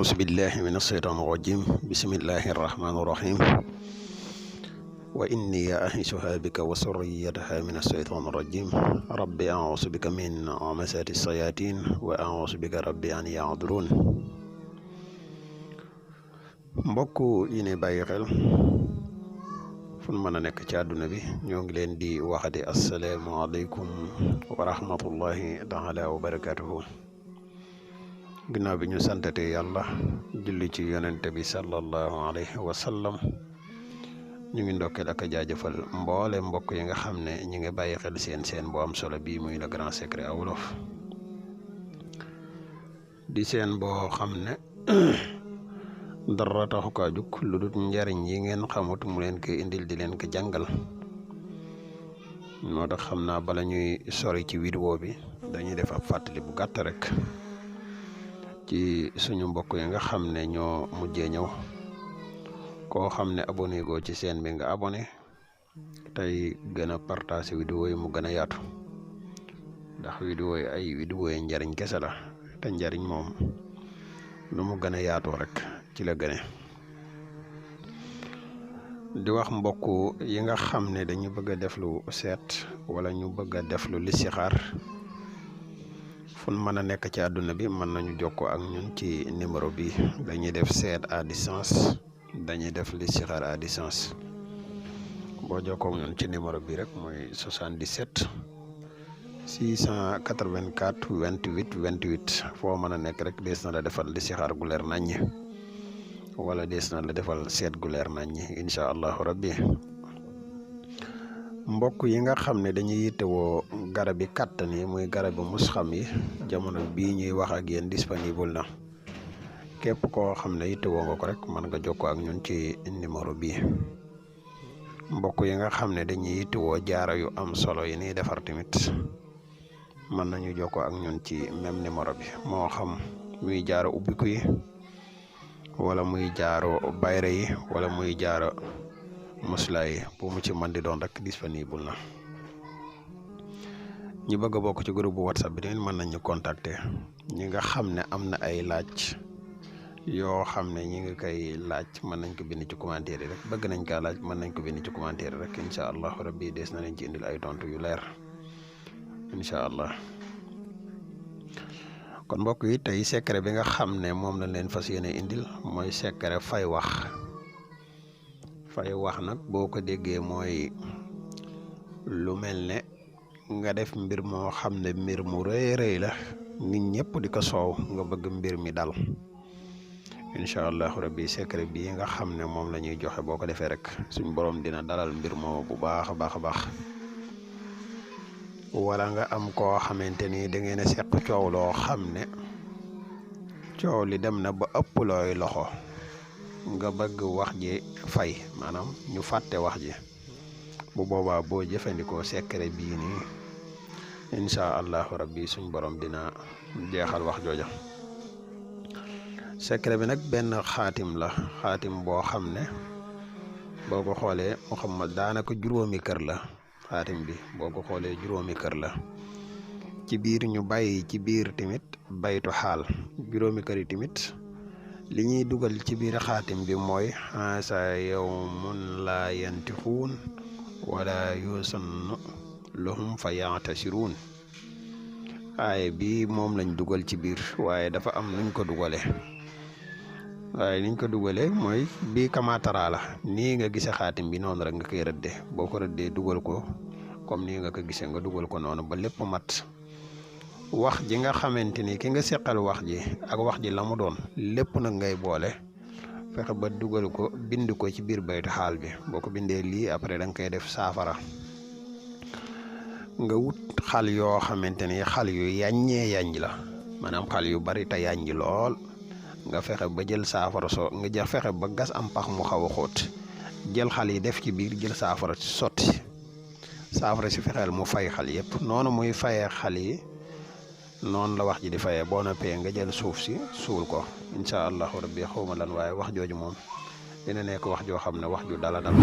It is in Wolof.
أعوذ بالله من الشيطان الرجيم بسم الله الرحمن الرحيم وإني أعيذها بك وذريتها من الشيطان الرجيم ربي أعوذ بك من همزات الشياطين وأعوذ بك ربي أن يحضرون mbokk yi ne bàyyi xel fu nu mën a nekk ci àdduna bi ñoo ngi leen di waxati asalaamaaleykum wa rahmatullahi taala wa barakatuhu ginnaaw bi ñu santate yàlla julli ci yonente bi sallallahu alayhi wa sallam ñu ngi ndokkeel ak a jaajëfal mboole mbokk yi nga xam ne ñu ngi bàyyi xel seen bu am solo bii muy le grand secret à wolof di seen boo xam ne dara taxu kaa jug lu dul njariñ yi ngeen xamut mu leen koy indil di leen ko jàngal moo tax xam naa bala ñuy sori ci vidéo bi dañuy def ab fàttali bu gàtt rek ci suñu mbokk yi nga xam ne ñoo mujjee ñëw koo xam ne abonné goo ci seen bi nga abonné tey gën a partagé vidéo yi mu gën a yaatu ndax vidéo yi ay vidéo yi njariñ kese la te njariñ moom nu mu gën a yaatoo rek ci la gëne di wax mbokk yi nga xam ne dañu bëgg a def lu seet wala ñu bëgg a def lu listixaar fun mën a nekk ci àdduna bi mën nañu jokkoo ak ñun ci numéro bi dañuy def seet à distance dañuy def listixaar à distance boo jokkoo ak ñun ci numéro bi rek mooy 77 684 28 28 foo mën a nekk rek dees na la defal listixaar gu leer naññ wala dees na la defal seet gu leer naññ incha allahu rabbi mbokk yi nga xam ne dañuy yittewoo garab yi kàttan yi muy garabu musxam yi jamono bii ñuy wax ak yéen disponible na képp koo xam ne yittewoo nga ko rek mën nga jokkoo ak ñun ci numéro bii mbokk yi nga xam ne dañuy yittewoo jaaro yu am solo yi nii defar tamit mën nañu jokkoo ak ñun ci même numéro bi moo xam muy jaaro ubbiku yi wala muy jaaro bayre yi wala muy jaaro muslaay bu mu ci mën di doon rek disponible na ñi bëgg a bokk ci groupe bu whatsapp bi tamit mën nañu contacter ñi nga xam ne am na ay laaj yoo xam ne ñi ngi koy laaj mën nañ ko bind ci commentaire yi rek bëgg nañ kaa laaj mën nañ ko bind ci commentaire rek incha allahu rabbi dees na leen ci indil ay tontu yu leer incha allah kon mbokk yi tey secret bi nga xam ne moom lañ leen fas yéene indil mooy secret fay wax nag boo ko déggee mooy lu mel ne nga def mbir moo xam ne mbir mu rëy rëy la nit ñëpp di ko soow nga bëgg mbir mi dal incha allahu rabbi secret bii nga xam ne moom la ñuy joxe boo ko defee rek suñ borom dina dalal mbir moo bu baax a baax a baax wala nga am koo xamante ni da ngeen a seq coow loo xam ne coow li dem na ba ëpp looy loxo nga bëgg wax ji fay maanaam ñu fàtte wax ji bu boobaa boo jëfandikoo secret bii nii incha allahu rabbi suñ borom dina jeexal wax jooja secret bi nag benn xaatim la xaatim boo xam ne boo ko xoolee Muhammad daanaka juróomi kër la xaatim bi boo ko xoolee juróomi kër la ci biir ñu bàyyi ci biir tamit baytu xaal juróomi kër yi tamit li ñuy dugal ci biir xaatim bi mooy asa yawmun la yantixuun wala yusannu lahum fa ya'tasiruun waaye bi moom lañ dugal ci biir waaye dafa am nuñ ko dugale waaye niñ ko dugalee mooy bii kamaatara la nii nga gise xaatim bi noonu rek nga koy rëdde boo ko rëddee dugal ko comme nii nga ko gisee nga dugal ko noonu ba lépp mat wax ji nga xamante ni ki nga seqal wax ji ak wax ji la mu doon lépp nag ngay boole fexe ba dugal ko bind ko ci biir baytu xaal bi boo ko bindee lii après da nga koy def saafara nga wut xal yoo xamante ni xal yu yàññee yàññ la maanaam xal yu bari te yàññ lool nga fexe ba jël saafara nga fexe ba gas am pax mu xaw a xóot jël xal yi def ci biir jël saafara sotti saafara si fexeel mu fay xal yëpp noonu muy fayee xal yi noonu la wax ji di fayee boo noppee nga jël suuf si suul ko incha allahu rabbi xawma lan waaye wax jooju moom dina nekk wax joo xam ne wax ju dala dal